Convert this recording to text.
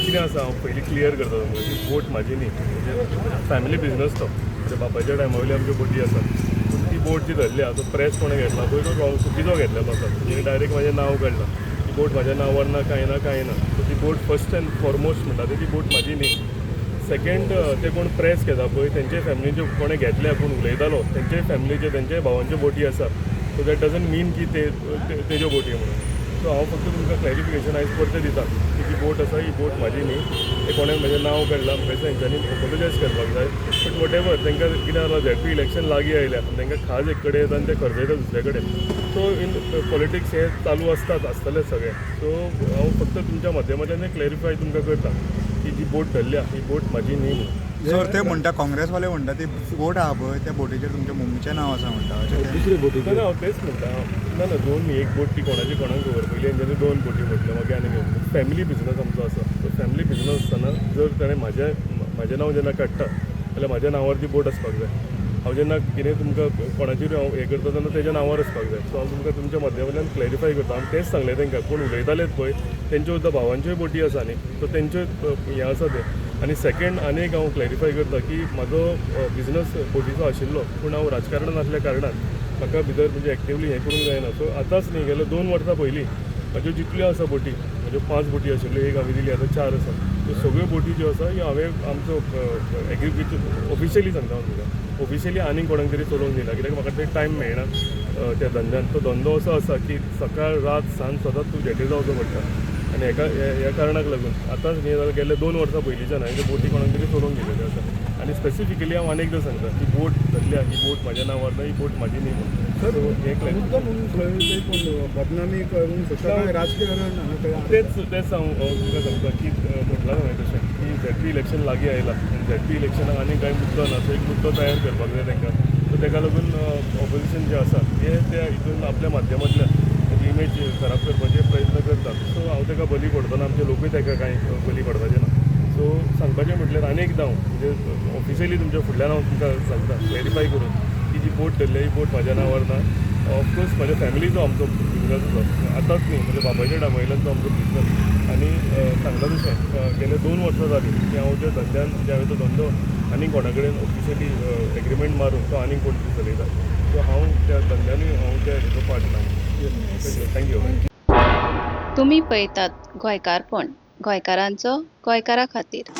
कितें आसा, हांव पयलीं क्लियर करता तुमकां. ती बोट म्हाजी न्ही, म्हणजे फॅमिली बिजनस तो. म्हणजे बापायच्या टायमा वयली आमच्यो बोटी आसा. पूण ती बोट जी धरल्या, तो प्रेस कोणें घेतला पळय, तो रॉंग, चुकीचो घेतलेलो आसा. तेणी डायरेक्ट म्हाजें नांव काडलां. ती बोट म्हाज्या नांवार ना, कांय ना, कांय ना. सो ती बोट फर्स्ट अँड फॉरमोस्ट म्हणटा ती बोट म्हाजी न्ही. सेकंड, ते कोण प्रेस घेता पळय, तेंचे फॅमिलीचे कोणें घेतल्या, कोण उलयतालो, तेंचे फॅमिलीचे, तेंचे भावांच्यो बोटी आसा. सो that doesn't मीन की ते तेज्यो बोटी म्हणून. सो हांव फक्त तुमकां क्लॅरिफिकेशन आयज परतें दिता की जी बोट आसा, ही बोट म्हाजी न्ही. ते कोणें म्हजें नांव काडलां, म्हाका दिसता तेंच्यांनी एपोलोजायज करपाक जाय. बट what ever, तांकां कितें जालां, झेडपी इलेक्शन लागीं आयल्या आनी तांकां खाज एक कडेन येता आनी ते खर्जयता दुसरे कडेन. सो इन पॉलिटिक्स हे चालू आसतात, आसतलेच सगळे. सो हांव फक्त तुमच्या माध्यमांतल्यान क्लॅरिफाय तुमकां करता की जी बोट धरल्या, ही बोट म्हाजी न्ही म्हणून. सर, ते म्हणटा, काँग्रेसवाले म्हणटा, ती बोट आहा पळय, त्या बोटीचेर तुमच्या मम्मीचें नांव आसा म्हणटा. अशें ते दुसरे बोटी. ना ना, हांव तेच म्हणटा. ना ना, दोन न्ही, एक बोट. ती कोणाची कोणाक खबर. पयलीं तेंच्यांनी दोन बोटी म्हटल्यो, मागीर आनी फॅमिली बिजनस आमचो आसा. सो फॅमिली बिजनस आसतना जर ताणें म्हाजें नांव जेन्ना काडटा जाल्यार म्हाज्या नांवार ती बोट आसपाक जाय. हांव जेन्ना कितें तुमकां कोणाचेर हांव हें करता तेन्ना तेज्या नांवार आसपाक जाय. सो हांव तुमकां तुमच्या माध्यमांतल्यान क्लॅरिफाय करता. हांव तेंच सांगलें तांकां, कोण उलयतालेच पळय, तेंच्यो सुद्दां भावांच्योय बोटी आसा न्ही, सो तेंच्यो हें आसा तें. आनी सेकंड, आनी एक हांव क्लॅरिफाय करता की म्हाजो बिजनस बोटीचो आशिल्लो, पूण हांव राजकारणान आसल्या कारणान म्हाका भितर म्हणजे एक्टिवली हें करूंक जायना. सो आतांच न्ही, गेले 2 वर्सां पयलीं म्हाज्यो जितल्यो आसा बोटी, म्हाज्यो पांच बोटी आशिल्ल्यो, एक हांवें दिली, आतां चार आसा. त्यो सगळ्यो बोटी ज्यो आसा, ह्यो हांवें आमचो एग्री ऑफिशियली सांगता हांव तुमकां, ऑफिशियली आनीक कोणाक तरी चलोवंक दिला, कित्याक म्हाका ते टायम मेळना त्या धंद्यान. तो धंदो असो आसा की सकाळ, रात, सांज सदांच तूं जेटीर रावचो पडटा. आनी हेका ह्या कारणाक लागून आतांच न्ही जाल्यार गेल्ले 2 वर्सां पयलींच्यान हांवें त्यो बोटी कोणाक तरी चलोवंक दिलेल्यो आसा. आनी स्पेसिफिकली हांव आनी एकदां सांगता, ही बोट धरल्या, ही बोट म्हाज्या नांवार ना, ही बोट म्हाजी न्ही म्हणून. सर, सो हें मुद्दो म्हणून खंय ते कोण बदनामी करूंक सोदता काय राजकारण हांगा खंय? तेच तेच हांव हांव तुमकां सांगता की म्हटलां हांवें तशें की झेडपी इलेक्शन लागीं आयलां आनी झेडपी इलेक्शनाक आनी कांय मुद्दो ना, सो एक मुद्दो तयार करपाक जाय तांकां. सो ताका लागून ऑपोजिशन जें आसा ते त्या हितून आपल्या माध्यमांतल्यान ताची इमेज खराब करपाचे प्रयत्न करतात. सो हांव ताका बली पडचो ना, आमचे लोकूय ताका कांय बली पडपाचे ना. सो सांगपाचें म्हटल्यार आनी एकदां हांव म्हणजे ऑफिशियली तुमच्या फुडल्यान हांव तुमकां सांगता क्लॅरिफाय करून की जी बोट धरल्या, ही बोट म्हाज्या नांवार ना. ऑफकोर्स म्हाज्या फॅमिलीचो आमचो बिजनस आसा. आतांच न्ही, म्हज्या बापायच्या टायमा वयल्यान तो आमचो बिजनस. आनी सांगता तशें गेले 2 वर्सां जालीं की हांव त्या धंद्यान, म्हणजे हांवें तो धंदो आनी कोणा कडेन ऑफिशियली एग्रीमेंट मारून तो आनीक कोण तरी चलयता. सो हांव त्या धंद्यानूय हांव त्या हेजो पार्ट ना. Thank you. तुमी पळयतात गोंयकारपण, गोंयकारांचो गोंयकारा खातीर.